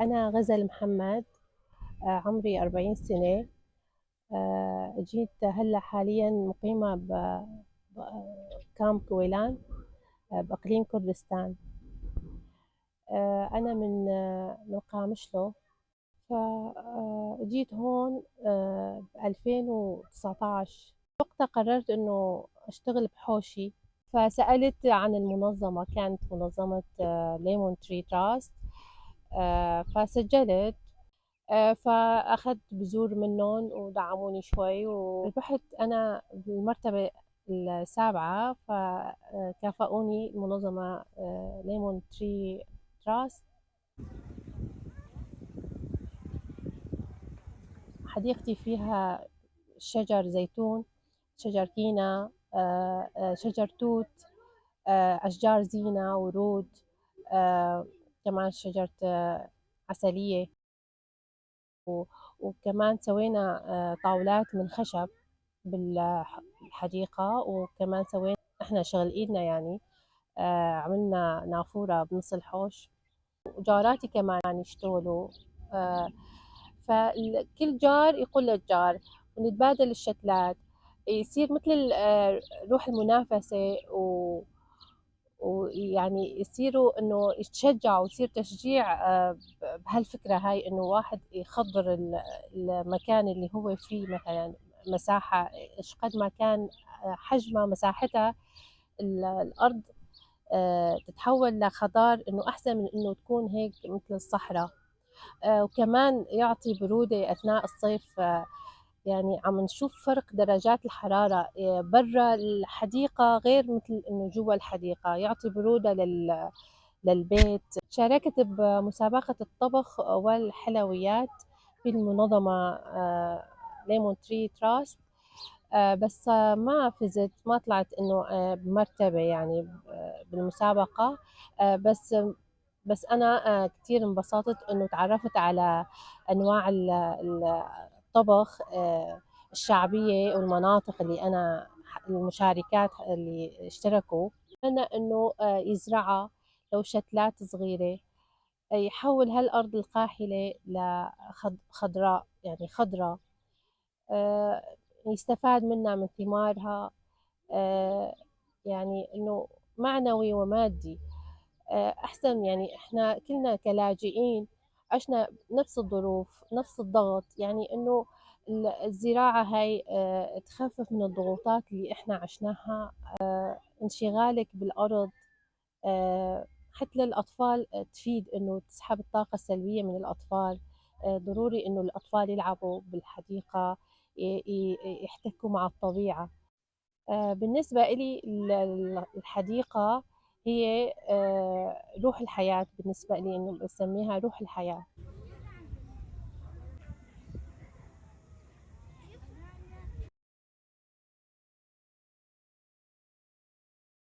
أنا غزل محمد، عمري 40 سنة. جيت هلأ حالياً مقيمة بكامب كويلان، بإقليم كردستان. أنا من قامشلو. جيت هون ب2019. وقتها قررت إنه أشتغل بحوشي، فسألت عن المنظمة، كانت منظمة Lemon Tree Trust، فسجلت، فأخذت بذور منهم ودعموني شوي وربحت أنا بالمرتبة السابعة، فكافئوني المنظمة Lemon Tree Trust. حديقتي فيها شجر زيتون، شجر كينا، شجر توت، أشجار زينة، ورود، كمان شجرة عسلية، وكمان سوينا طاولات من خشب بالحديقة، وكمان سوينا احنا شغل ايدنا، عملنا نافورة بنص الحوش، وجاراتي كمان يشتغلوا، فكل جار يقول للجار ونتبادل الشتلات، يصير مثل روح المنافسة، ويعني يصيروا إنه يتشجعوا، يصير تشجيع بهالفكرة هاي، إنه واحد يخضر المكان اللي هو فيه، مثلاً مساحة إيش قد ما كان حجمها مساحتها الأرض تتحول لخضار، إنه أحسن من إنه تكون هيك مثل الصحراء. وكمان يعطي برودة أثناء الصيف، عم نشوف فرق درجات الحرارة، برا الحديقة غير مثل إنه جوا الحديقة، يعطي برودة للبيت. شاركت بمسابقة الطبخ والحلويات في المنظمة Lemon Tree Trust، بس ما فزت، ما طلعت إنه بمرتبة بالمسابقة، بس أنا كتير انبسطت إنه تعرفت على أنواع الطبخ الشعبية والمناطق اللي أنا المشاركات اللي اشتركوا. أتمنى إنه يزرعها لو شتلات صغيرة، يحول هالأرض القاحلة لخضراء، يعني خضراء، يستفاد منها من ثمارها، يعني إنه معنوي ومادي. أحسن، إحنا كلنا كلاجئين عشنا نفس الظروف نفس الضغط، يعني إنه الزراعة هاي تخفف من الضغوطات اللي إحنا عشناها. انشغالك بالأرض، حتى للأطفال، تفيد إنه تسحب الطاقة السلبية من الأطفال. ضروري إنه الأطفال يلعبوا بالحديقة، يحتكوا مع الطبيعة. بالنسبة إلي الحديقة هي روح الحياة، بالنسبة إلي إنه بسميها روح الحياة.